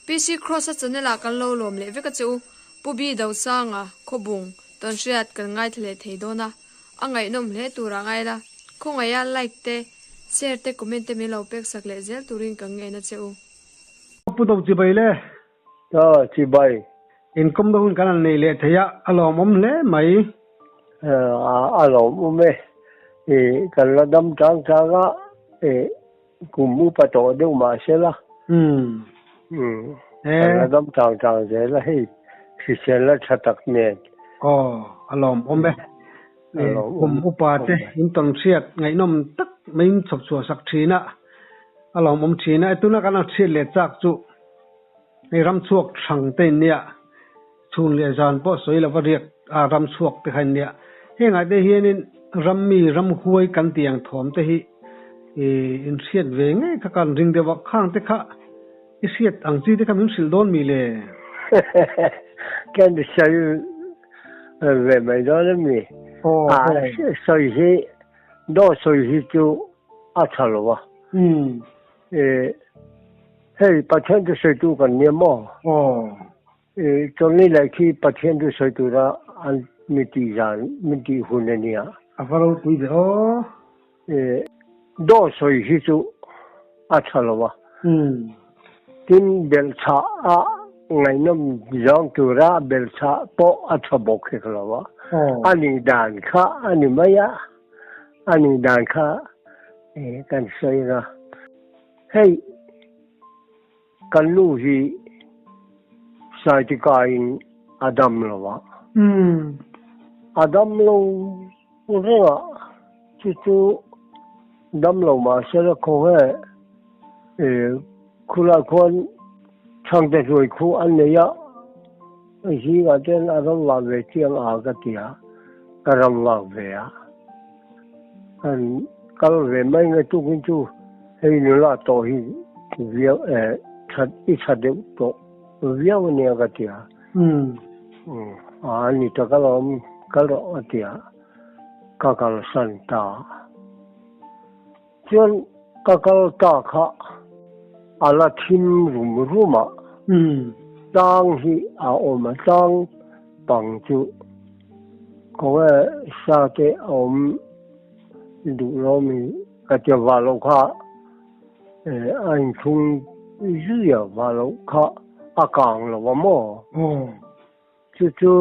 PC Kross-a channel ah kan lo lawm leh vek a che u. Pu Bi Dosanga, Khawbung, tawnhriat kan ngaithla leh thei dawn a, a ngaihnawm hle tur ah ngai la. Khawngaih a like te, share te, comment te min lo pek sak leh zel turin kan ngen a che u. Pu Do chibai le. Aw chibai. Inkawmna hun kan han nei leh thei a, a lawmawm hle mai. A lawmawm e. Kan la dam chang chang a, kum upa tawh deuh mah se la. Kan la dam chang chang zel a hei, hrisel la tha tak nen. Aw, a lawmawm e. Kum upa te in tawn hriat ngaihnawm tak maiin chhawp chhuah sak thin a, a lawmawm thin a. Tuna kan han hriat leh chak chu hei ram chhuak hrang te in nia, chhun leh zan pawh sawi lova riak a ram chhuak te kha in nia. Hengah te hianin rammi ramhuai kan tih ang thawm te hi in hriat ve ngei kha kan ring deuh a, khang te kha i hriat ang chi te kha min hrilh dawn mi le? Kan sawi Ve mai dawn a mi. A sawi hi daw sawi hi chu a tha lo a. Hei Pathian chu sawi tu kan nia maw? Chawlhni leh khi Pathian chu sawi tura an mi tih zan mi tih hun a nia. A va ropui ve aw. Daw sawi hi chu a tha lo a. Tin, belhchhah a ngaihnawm zawng tura belhchhah pawh a tha bawk hek lo a. A nih dan kha a ni mai a, a nih dan kha kan sawi ang a. Hei kan nu hi Saitikaiin a dam lo a. A dam lo reng a, chu chu dam lo mah se la khaw nge khulai khuan chhangte hnuai khu an nei a, zingah chuan a ram vak ve chiang a ka ti a, ka ram vak ve a, an kal ve mai nge tukin chu hei nula tawh hi viau that i tha deuh tawh viau ania ka ti a. A ni ta ka lawm kal rawh a ti a, ka kalsan ta. Chuan ka kal ta kha a la thim rum rum a, tlang hi a awm a, tlang pang chu khawnge sa te a awm duh lo mi ka ti a, vah loh kha a inchhung zui a, vah loh kha a kang lo a maw? Chu chu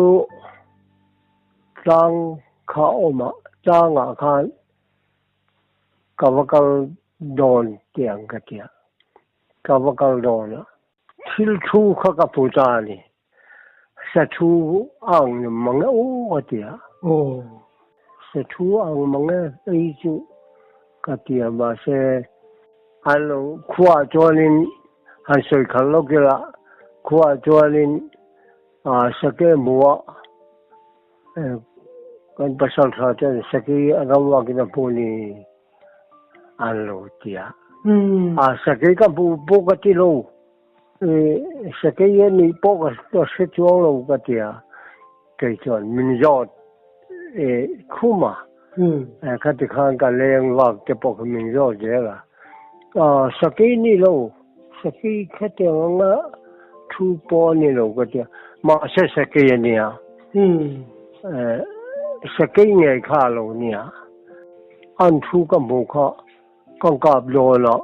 tlang kha a awm a, tlangah khan Ka va kal dawn tih ang ka ti a, ka va kal dawn a. Thil thu kha ka hmu ta a ni, sa thu a ang mang e aw ka ti a. Sa thu a ang mang e ei chu ka ti a, mahse an lo khuaah chuanin han sawi khalh lawk ila, khuaah chuanin sake hmuh a. Kan pasal tha chuan sakei a ram vakin a hmu ni an lo ti a. A sakei ka hmu pawh ka ti lo. Sakei a nih pawh ka hre chuang lo ka ti a. Kei chuan min zawt khum a. Khati khan ka leng vak te pawh kha min zawt zel a. Sakei ni lo, sakei khatiang anga thu pawh a ni lo ka ti a. Mahse sakei a nia. Sakei ngei kha a lo nia. An thu ka hmuh kha ka kap dawn a,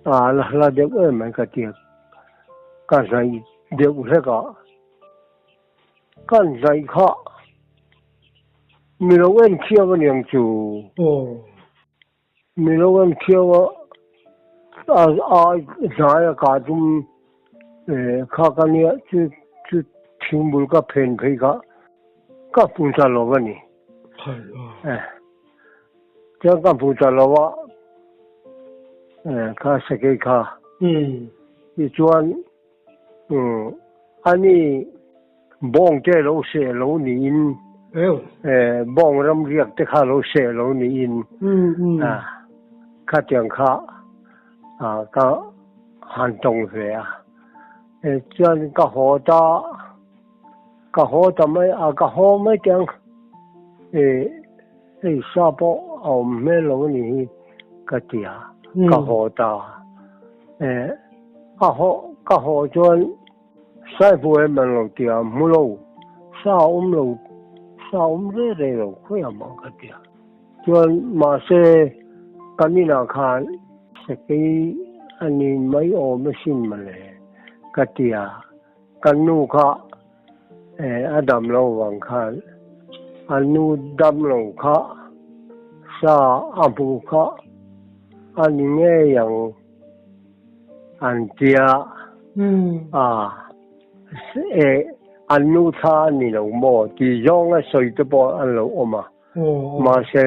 a la hla deuh em mai ka ti a. Ka hnaih deuh hlek a. Kan hnaih kha mi lo en thiam a niang chu. Mi lo en thiam a, a hnai a kah tum kha ka nia chu chu thingbul ka phen phei kha ka hmu ta lo a ni. Chuan ka hmu ta lo a, kha sakei kha. Tichuan Ani bawng te lo seh lo niin, bawng ramriak te kha lo seh lo niin, khatiang kha ka han tawng ve a. Chuan ka haw ta, ka haw ta mai a, ka haw mai teh ang, hei sa pawh a awm hmel lo a nih hi ka ti a, ka haw ta. A haw. Ka haw chuan sai hmu em an lo ti a, hmu lo, sa awm lo, sa awm re re lo khawiah mah ka ti a. Chuan mahse kan inah khan sakei a ni mai awm asin mawle ka ti a, kan nu kha a dam lo vang khan a nu dam lo kha sa a hmu kha a ni ngei ang. An tia a e an nu thla a ni lo maw tih zawnga sawi te pawh an lo awm a, mahse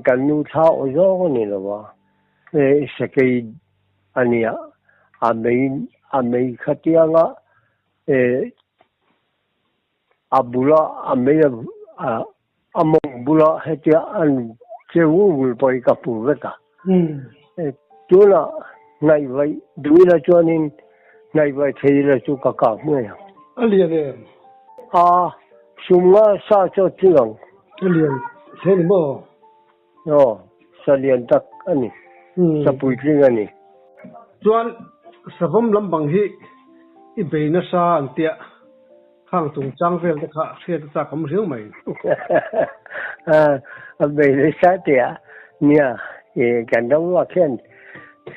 kan nu thla aw zawng a ni lo a, e sakei a nia a mei a mei khatianga e a bula a mei a A mawng bulah hetia an che vul vul pawh hi ka hmu vek a. Tunah hnaihvaih duh ila chuanin hnaihvaih thei ila chu ka kap ngei ang. A lian em? A, sum nga sa chu a tling ang. A lian hle ni maw? Aw, sa lian tak a ni. Sa puitling a ni. Chuan savawm lampang hi i bei nasa ang tiah Khang chungchang vel te kha hriat a chak awm riau mai. A bei nasa teh a, nia kan ram ruak hian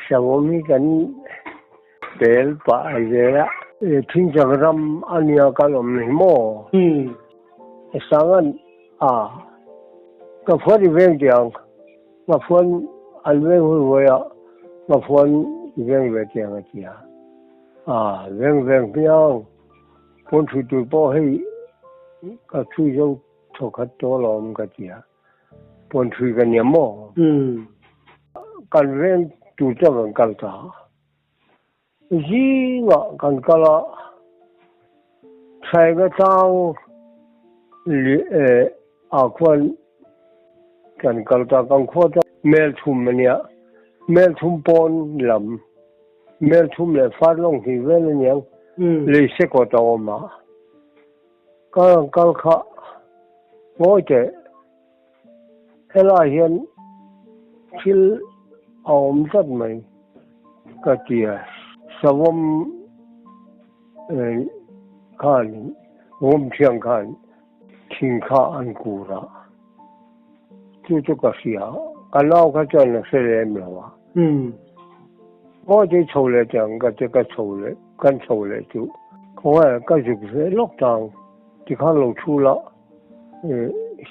savawm hi kan pel pah zel a. Thingchak ram a nia kal awm hi maw? Sangan a ka phuan i veng teh ang, ka phuan an veng hui huai a, ka phuan i veng ve teh ang a ti a, a veng veng hmiang. Pawn thui tur pawh hei ka thui zo thaw khat tawh alawm ka ti a, pawn thui ka nia maw? Kan veng tur chuan kan kal ta a, zingah kan kal a, Thainga tlang leh ah khuan kan kal ta, kan khua chu mel thum a nia, mel thum pawn lam. Mel thum leh far lawng hnih vel a niang, lei se kawt a awm a, kal ang kal kha ngawi teh, helai hian thil a awm tlat mai ka ti a, savawm khan vawm thiang khan thing kha an kur a, Chu chu ka hria, ka nau kha chuan a hre lem lo a. Maw chu chho leh teh ang ka ti ka chho leh, kan chho leh chu. Khawngaih ka zuk ve lawk ta ang, tikhan lo thu la,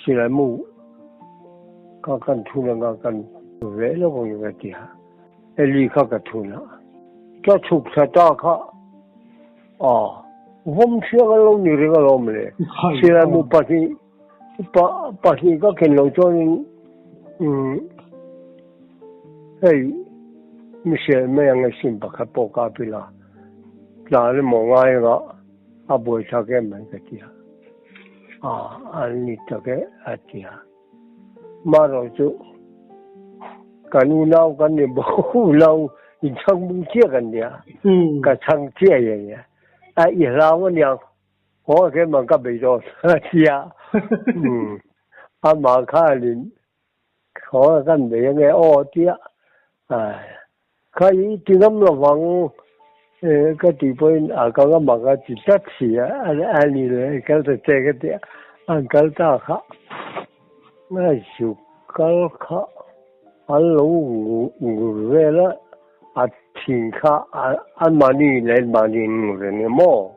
silai mu kha kan thun anga kan ve lawk ang ka ti a, Eli kha ka thun a. Ka chhuk thla ta kha, a vawm thiang a lo ni reng alawm le, silai mu pahnih. Pahnih ka khen lo chuanin hei mihriat mai ang asin pakhat pawh ka apil a, tlan emaw ngai anga a buaithlak em mai ka ti a, an ni tak e a ti a. Marawh chu kan unau kan ni bawk unau inchhang bung chiah kan nia, ka chhang chiah hi a nia, a i hlau aniang. Haw ke mang ka bei dawn a ti a, amah khanin haw kan bei ange aw a ti a, kha i ti ngam lo vang ka tih pawhin a ka ngam ang a ti tlat si a, a ni le kal ta che ka ti a, an kal ta kha a zuk kal kha an lo ngur vel a. A thing kha anmahni leh anmahni an ngur a ni maw?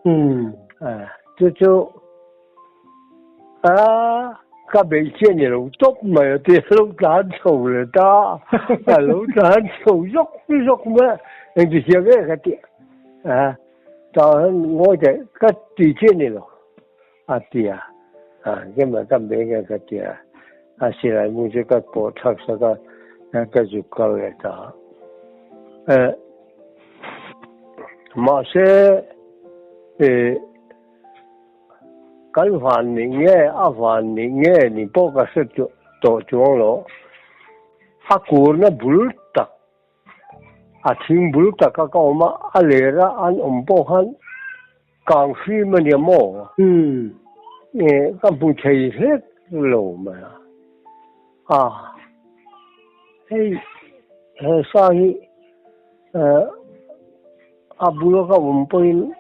Chu chu a ka beih chiah ni lo tawp mai a ti a lo tlan chho leh ta a lo tlan chho zawk zawk mai a engti hia nge ka ti a tah hian ngawi teh ka ti chiah ni lo a ti a kemah ka beih nge ka ti a a silai mu chu ka pawh thlak sak a ka zuk kal leh ta a mahse kan van nih nge a van nih nge ni pawh ka hre tawh chuang lo a kurna bul tak A thing bul taka ka awm a, a ler a an awm pawh khan kang hrim a nia maw? E, ka hmu thei hlek lo mai a. A, hei he sa hi eh. A bula ka awm pawhin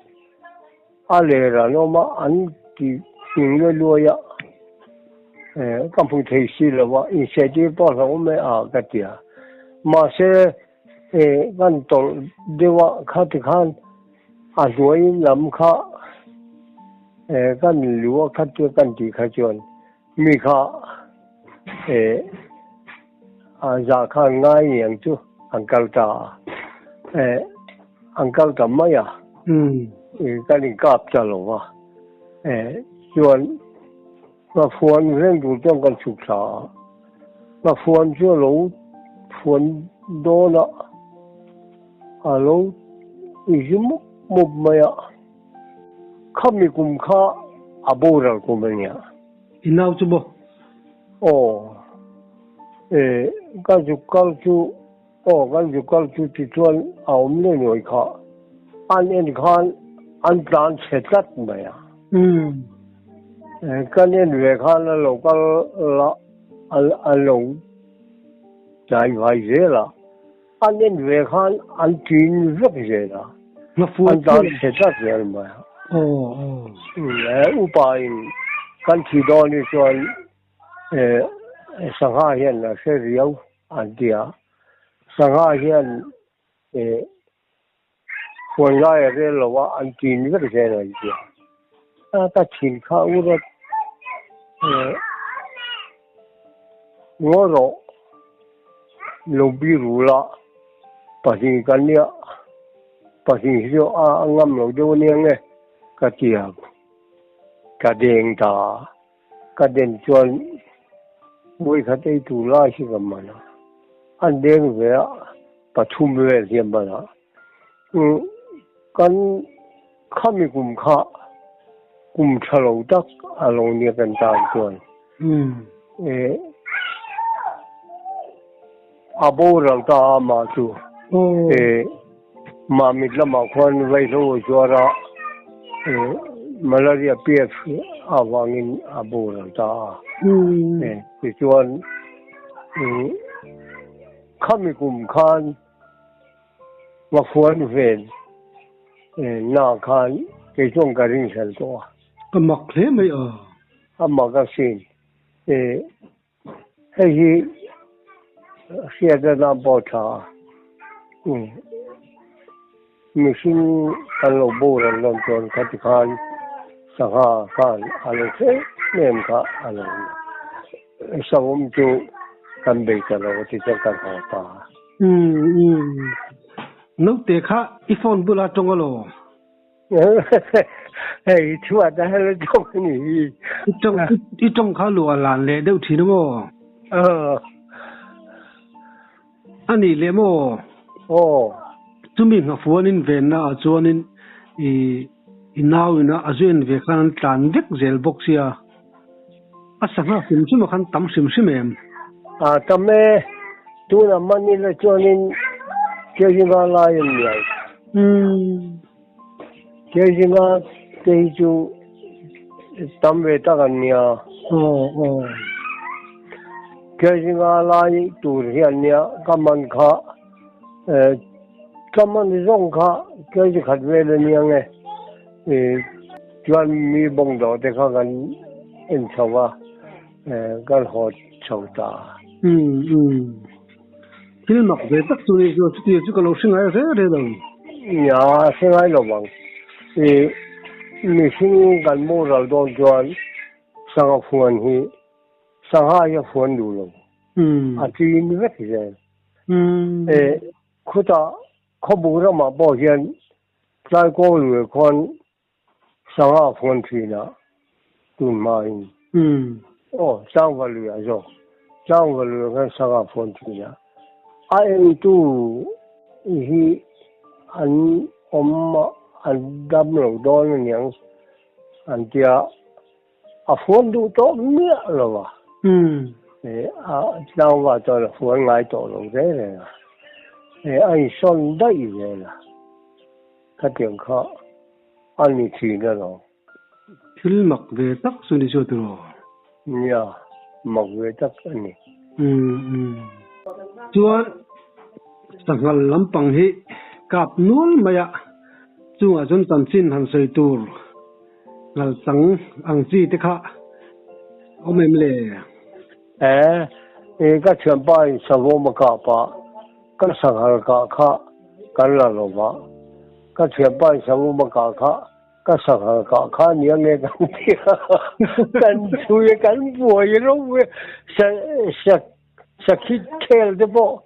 a ler an awm a, an ti hming luai luai a, ka hmu thei si lo a, insehtir pawh a hlauhawm e a ka ti a. Mahse, kan tawlh deuh a, khati khan a hnuai lam kha kan lu a khat tia kan tih kha chuan mi kha a zah khan ngai niang chu an kal ta a, an kal ta mai a, kan inkap ta lo va, chuan Nghafuan reng tur chuan kan chhuk thla a, nghafuan chu a lo fuan dawn a, a lo inzi mup mup mai a, khami kum kha a boral kum a nia. I nau chu maw? Aw, e, ka zuk kal chu, aw kan zuk kal chu tichuan a awm leh nuai kha, an en khan an tlan chhe tlat mai a. Umm. Kan en ve khan a lo kal la, a lo tlai vai zel a, an en ve khan an tin vek zel a, an tlan chhe tlat zel mai a. Upa in kan thi dawn hi chuan sangha hian a hre riau an ti a, sangha hian Huan lai a rel lo a, an tin vek zel an ti a. Ka thin kha u rawt ngaw rawh lo bi rul a, pahnih kan nia, pahnih hi chu a ngam lo deuh ania nge ka ti a, ka deng ta a, ka den chuan vawikhat ei tur lai hi ka man a, an deng ve a. Pathum vel hian banah kan khami kum kha kum tha lo tak a lo nia kan tan chuan a boral ta a mah chu Mamit lamah khuan vaihlo a zuar a, malaria PF avangin a boral ta a. Tichuan Khami kum khan Nghafuan ven na khan kei chuan ka ring hlel tawh a. Ka mak hle mai a. A mak a sin. Hei hi hriat atan pawh a tha a. Mihring kan lo boral dawn chuan khati khan sangha khan a lo hreh em kha a lo ni. Savawm chu kan bei ta lo ti chuan kan haw ta a. Umm umm. Naute kha i phone bula tawng alaw? Hei chhuat a hel tawng a ni hi. I tawng i tawng kha luh a lan leh deuh thin a maw? Aw. A nih leh maw? Aw. Chumi nghafuanin venna ah chuanin i i nauin a a zu en ve khan an tlan vek zel bawk sia. A sangha hrim hrim ah khan tam hrim hrim em? A tam e, tunah man ila chuanin Kezinga lai an niai. Umm. Kezinga te hi chu tam ve tak an nia. Aw aw. Kezinga lai tur hi an nia ka man kha ka man zawng kha kezi khat vel a nia nge chuan mi bawng dawh te kha kan en chho a kan haw chho ta. Umm umm. Thil mak ve tak chu ni chu chuti chu ka lo hre ngai reng reng lo. Nia, hre ngai lo vang. I mihring kan boral dawn chuan sangha fuan hi sangha hi a fuan duh lo. A chin vek zel. E khutah khawbuk ramah pawh hian tlai kawng lui khuan Sangha phone thin a tun hmain aw Changvalui ah zawk Changvalui ah khan sangha phone thin a a entu hi an awm a an dam lo dawn aniang an tia a phone duh tawh miah lo a a Changva chuan a phone ngai tawh lo reng reng a a insawn daih zel a. Khatiang kha a ni thin alawm. Thil mak ve tak chu ni chu tiraw? Nia, mak ve tak a ni. Umm umm. Chuan sanghal lampang hi kap nual mai a. Chungah chuan chanchin han sawi tur ngalchang ang chi te kha awm em le? E, ka thianpa in savawm a kap a, ka sanghal kah kha kan la lo va. Ka thianpa in savawm a kah kha ka sanghal kah kha nia nge kan ti a, kan chhui a, kan buai ro e, sa sa sakhi khel te pawh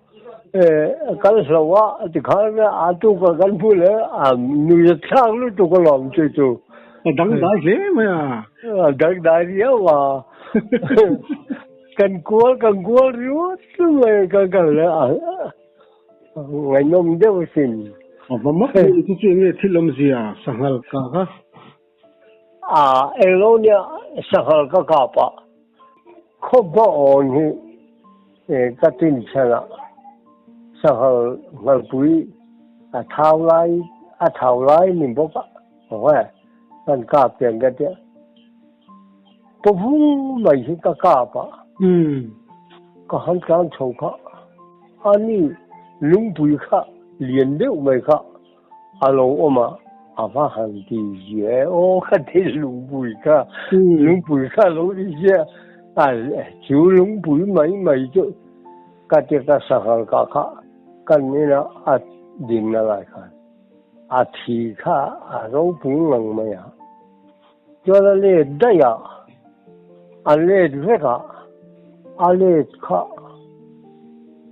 kan hlo a tikhan a tuk a kan hmu leh a nui a thlak lutuk alawm chu chu. A dangdai hle mai a. A dangdai riau a. Kan kual kan kual riut mai kan kal leh a ngaihnawm deuh asin. A va mak mai chu chu enge thil awmzia sanghal ka kha. A englo nia sanghal ka kap a khawpa awn hi ka tin chhan a sanghal nghalpui a thau lai a thau lai ni bawk a awhe kan kap pian ka tia pawvung mai hi ka kap a ka han tlan chho kha ani lungpui kha lian deuh mai kha A lo awm a, a va han ti zia e aw ka ti lungpui kha, lungpui kha lo ti zia a, chu lungpui mai mai chu ka ti ka sanghal kah kha kan ina a dinna lai khan a thi kha a ropui ngang mai a, chuan a let daih a, a let vek a, a let kha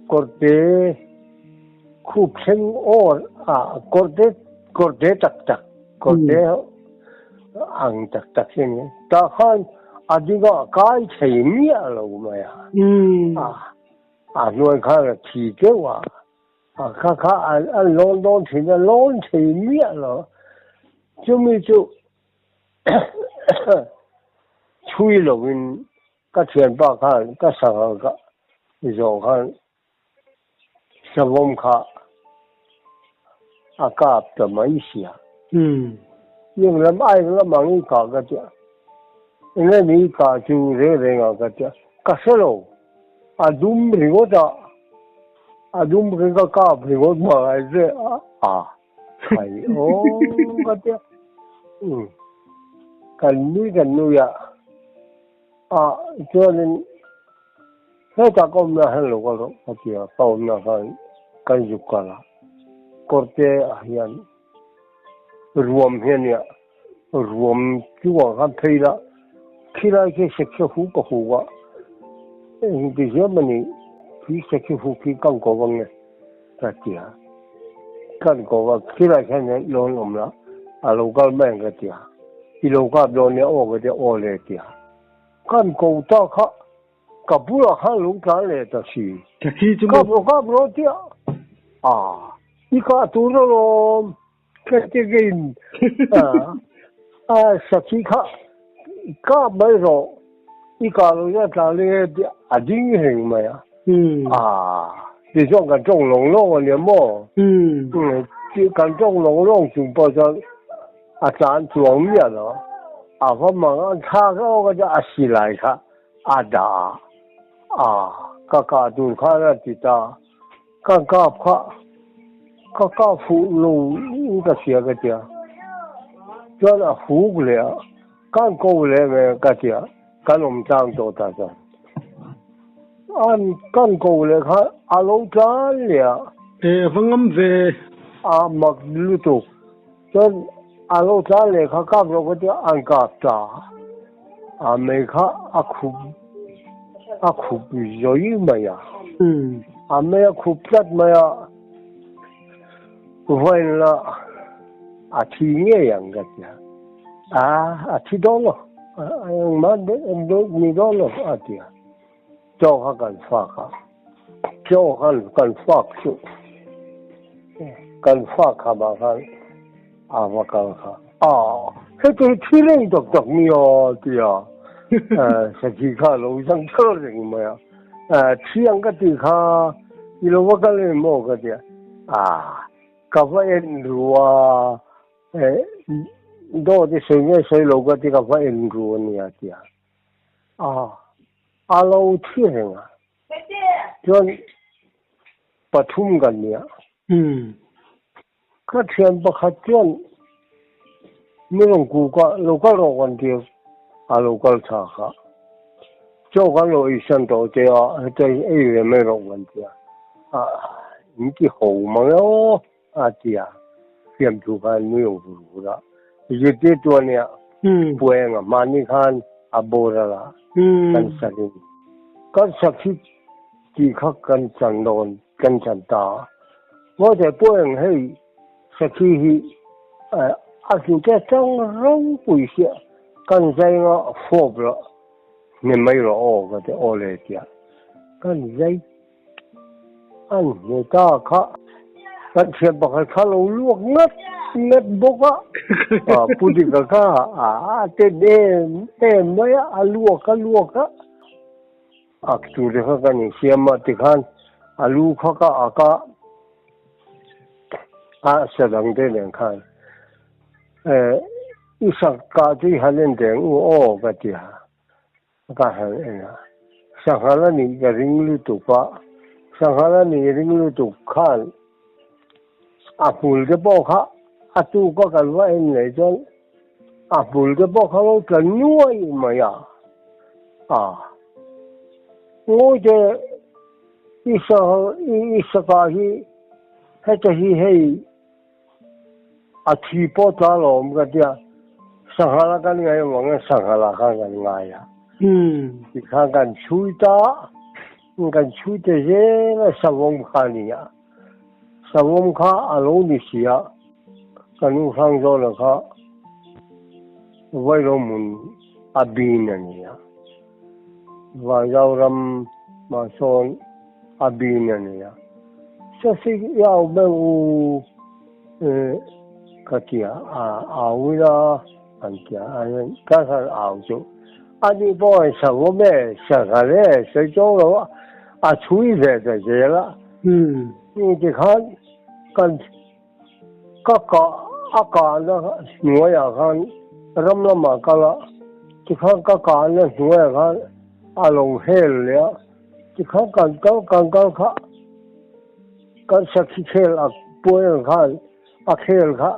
kawrte. Khup thleng awr a kawrte kawrte tak tak kawrte ang tak tak hi a ni. Tah khan a dingah kai thei miah lo mai a. A hnuai khan a thi teuh a. A kha kha an lawn dawn thin a lawn thei miah lo. Chumi chu chhui lovin ka thianpa khan ka sanghal ka zawh khan Savawm kha a kap ta mai sia. Eng lam ai lam ang i kah ka tia. Enge ni i kah chu reng reng ah ka tia. Ka hre lo. A dum ringawt a. A dum khi ka kap ringawt mai che a. Khai aw ka tia. Kan nui kan nui a. A chuanin hetah ka awmna hian lo kal rawh ka ti a, ka awmna khan kan zuk kal a, kawrte ah hian ruam hi a nia, ruam chungah khan phei la khilai khi sakhi hu ka hu a, engti hiam a ni khi sakhi hu khi kan ko vang e ka ti a, kan ko va khilai khian lo awm la a lo kal mai ang ka ti a. I lo kap dawn nia aw ka ti a, aw le ti a. Kan ko ta kha ka bulah khan lo tlan leh ta si. Thakhi chu maw? Kap rawh kap rawh ti a, a i kah tur alawm ka ti keiin a sakhi kha kap mai rawh i kah lo hian tlan leh e ti a, a ding reng mai a. A tichuan kan tawng lawng lawng a nia maw? Kan tawng lawng lawng chung pawh chuan A tlan chuang miah lo. A va mang an thlak reuh ka tia a silai kha a dah a, ka kah tur khan a ti ta. Ka kap kha ka kap fuh lo in ka hria ka tia. Chuan a huk leh a, kan ko leh mai ka tia, kan awm tlang tawh ta chuan. An kan ko leh kha a lo tlan leh a. E, a va ngam ve. A mak lutuk. Chuan a lo tlan leh kha kap rawh ka tia an kap ta a mei kha a khup a khup zawi mai a a mei a khup tlat mai a vawiin la a thi ngei ang ka tia a a thi dawn lo engmah ni dawn lo a tia chaw kha kan fak a. Chaw khan kan fak chu kan fak kha mah khan a va kal kha a heti hi thi reng tak tak mi aw tia sakhi kha lo zang thar reng mai a thi ang ka ti kha i lo va kal em maw ka tia a ka va en ru a dawt i sawi nge sawi lo ka ti ka va en ru a nia tia a A lo thi reng a, chuan pathum kan nia. Ka thian pakhat chuan Min rawn kuk a, lo kal rawh kan ti a lo kal tha kha. Chaw kan lo ei san tawh che a, heta ei ve mai rawh kan ti a, in ti ho mang e aw a ti a, fiamthu khan nui ang vur vur a. Zirtirtu a nia, Puenga mahni khan a boral a, kan sarin kan sakhi tih kha kan chan dawn kan chan ta a. Ngawi Pueng hei Sakhi hi a hnute atang ropui sia kan zainga fawp la hne mai rawh aw ka ti aw le tia kan zai an hne ta kha kan thian pakhat kha lo luak ngat ngat bawk a pu dika kha a ten em em mai a a luak a luak a a tur te kha kan insiam a tikhan a lu kha ka ak a. A sa dang te nen khan i sak kah chu i han en teng u aw ka ti a, ka han en a, sanghal a nih ka ring lutuk a, sanghal a nih ring lutuk khan a hmul te pawh kha a tuk a kan va en leh chuan a hmul te pawh kha lo tla nuai mai a, a ngawi te I Isaka hi heta hi hei a thi pawh tla lawm ka tia, sanghala kan ngai avang hian sanghala khan kan ngai a. Tikhan kan chhui ta, kan chhui ta zel a savawm kha a ni a. Savawm kha a lo ni si a, ka nu Hrangzawla kha Vairohmun a bin a ni a. Vanzau ram mah sawn a bin a nia. Sasik i au beng u ka ti a, a au ila an ti a, ka han au chu a ni pawh an savawm e, sanghal e, sawi chawng lo a, a chhui ve ta zel a. Tikhan kan Ka kah a kahna hnuaiah khan ram lamah kal a, tikhan ka kahna hnuaiah khan a lo hel leh a, tikhan kan kal kan kal kha kan sakhi khel a puai ang khan a khel kha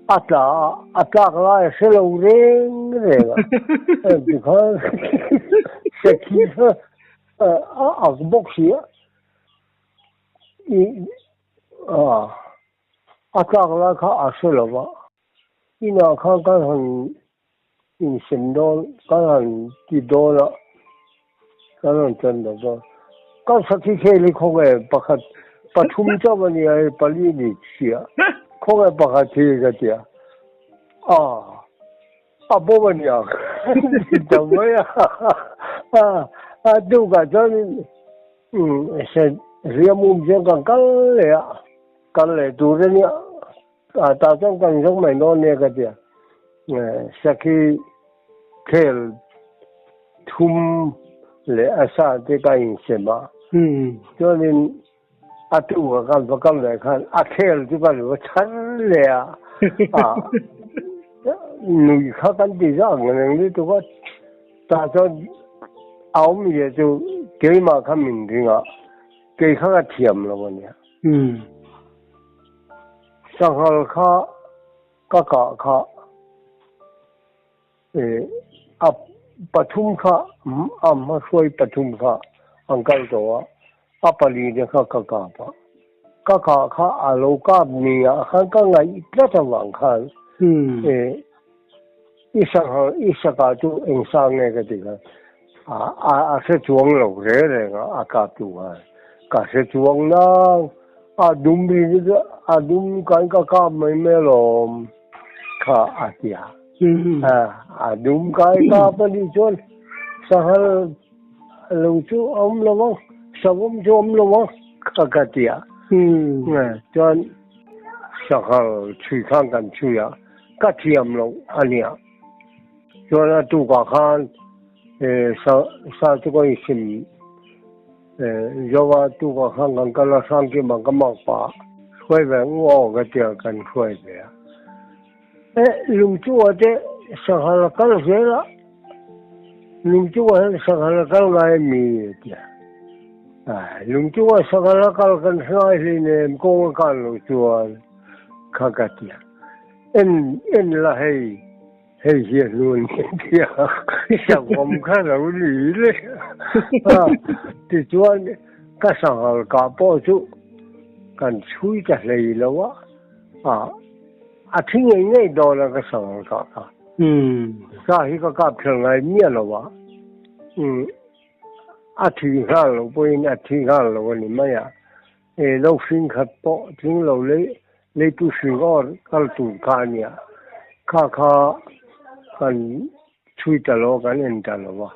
a tla a, a tlak lai a hre lo reng reng a, tikhan sakhi kha a ak bawk si a. A tlak lai kha a hre lo va, inah khan kan han insem dawn, kan han ti dawn a, kan rawn tan lo dawn. Kan sakhi khel hi khawnge pakhat pathum chauh a nia hei pali ni si a, khawnge pakhat hi ka ti a, a a bawm a nia ti ta mai a, a tukah chuan Riam um chuan kan kal leh a, kal leh tur a nia, tah chuan kan zawk mai dawn nia ka ti a. Sakhi khel thum leh a sa te ka insem a, chuanin a tu ka kal va kal leh khan a khel chu ka lo chhar leh a, nui kha kan ti zak reng lutuk a. Tah chuan a awmzia chu keimah kha min ring a, kei kha ka thiam lo a nia. Sanghal kha ka kah kha a pathum kha a hmahruai pathum kha an kal tawh a, a pali te kha ka kap a. Ka kah kha a lo kap ni ah khan ka ngaih tlat avang khan I sanghal i saka chu eng sang nge ka ti khan a a hre chuang lo reng reng a, a kap tu khan ka hre chuang nang a dum ri chu a dum kan ka kap mai mai alawm kha a ti a, a dum kai kap a nih chuan sanghal lo chu a awm lo ang savawm chu a awm lo ang kha ka ti a, chuan sanghal chhui khan kan chhui a. Ka thiam loh a nia. Chuan a tukah khan sa chu ka insim zo a, tukah khan kan kal a, Hrangkima ka mak pah a, hruai ve ang u aw ka tia kan hruai ve a. E lungchungah te sanghal a kal zel a, lungchungah hian sanghal a kal ngai a mi a tia. Lungchungah sanghal a kal kan hre ngai hleinem kawng a kal loh chuan kha ka tia. En en la hei, hei hi a hnu a ni tia savawm kha lo ni le. Tichuan ka sanghal kah pawh chu kan chhui ta hlei lo a, a thi ngei ngei dawn a ka sanghal kah kha. Sa hi ka kap ṭhel ngai miah lo a, a thi nghal lo pawhin a thi nghal lo a ni mai a. E lo hring khat pawh tling lo lei leitu hring awr kal tur kha a nia. Kha kha kan chhui ta lo a, kan en ta lo a.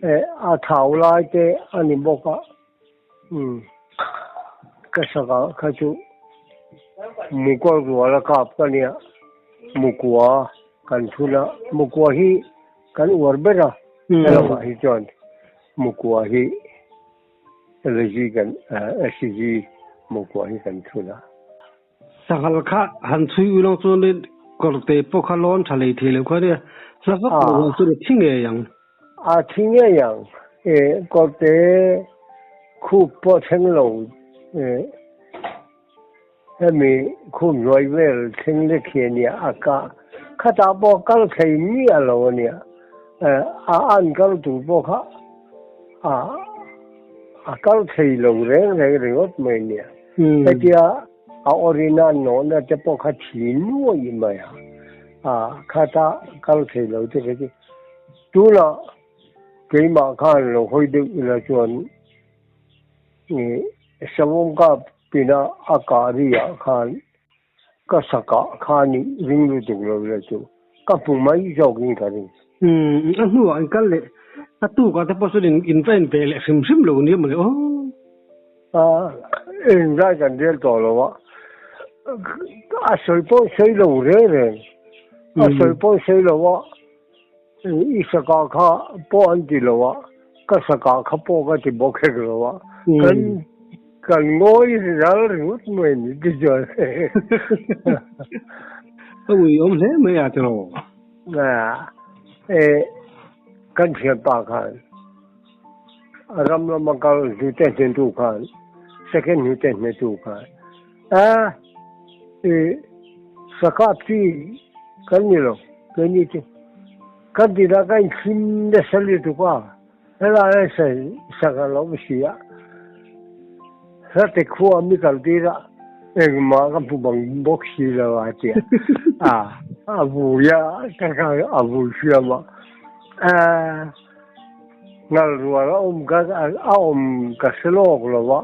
E a thau lai te a ni bawk a, umm ka saka kha chu mukawl rual a kap ka nia, mukua kan thun a, mukua hi kan uar ber a, helamah hi chuan mukua hi. LG kan SG mawkua hi kan thun a. Sanghal kha han chhui ui lang chuan in kawrte pawh kha lawn tha lei thei lo kha nia hla vak lo vang chuan a thi ngei ang. A thi ngei ang. E kawrte khup pawh thleng lo e hemi khup hnuai vel thleng lek hi a nia a ka khatah pawh kal thei miah lo a nia a an kal tur pawh kha a a kal thei lo reng reng ringawt mai a nia hetia a awrina nawhna te pawh kha thi nuaih mai a a khata kal thei lo te kha chu tunah keimah khan lo hawi deuh ila chuan Savawm kap pina a kah ri ah khan ka sa kah kha nih ring lutuk lo le chu ka hmu mai zawk in ka ring. Umm a hnuah in kal leh a tuk ah te pawh chuan in va en ve leh hrim hrim lo nia mawle aw. A eng zai kan rel tawh lo a, a sawi pawh sawi lo reng reng, a sawi pawh sawi lo a. I saka kha pawh an ti lo a, ka saka kha pawh ka ti bawk hek lo a, kan kan ngawi ral ringawt mai ni ti chuan. A ui awm hle mai a tiraw? E, kan thianpa khan a ram lama kal hnute hnetu khan, second hnute hnetu khan, a i sakap chi kan ni lo keini chu kan ti dah ka inthlim nasa lutuk a helai a sak a lo si a hlate khua mi kal tir a engmah ka hmu bang bawk si lo a tia a a vui a ka kha a vui hriam a a ngal rual a awm ka a awm ka hre lawk lo a.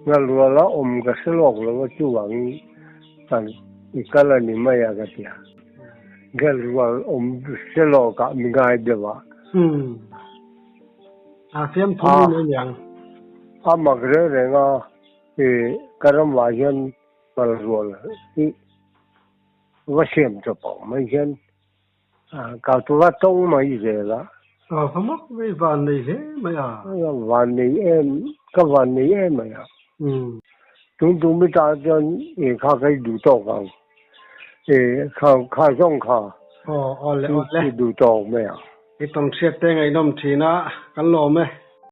Ngalrual a awm ka hre lawk lo a chuvangin kan i kal a ni mai a ka ti a. Ngalrual awm hre lawk ah mi ngai deuh a. Umm. A fiam thum in a niang. A mak reng reng a i ka ramah hian ngalrual hi va siam chawp ang mai hian Ka tura tawng mai zel a. A va mak mai, van nei hle mai a. Van nei em, ka van nei em mai a. Tun tum mi ta chuan e kha ka i duh tawk ang. E kha kha zawng kha. Aw aw le aw le. I duh tawk mai a. I tawn hriat te ngaihnawm thin a, kan lawm e.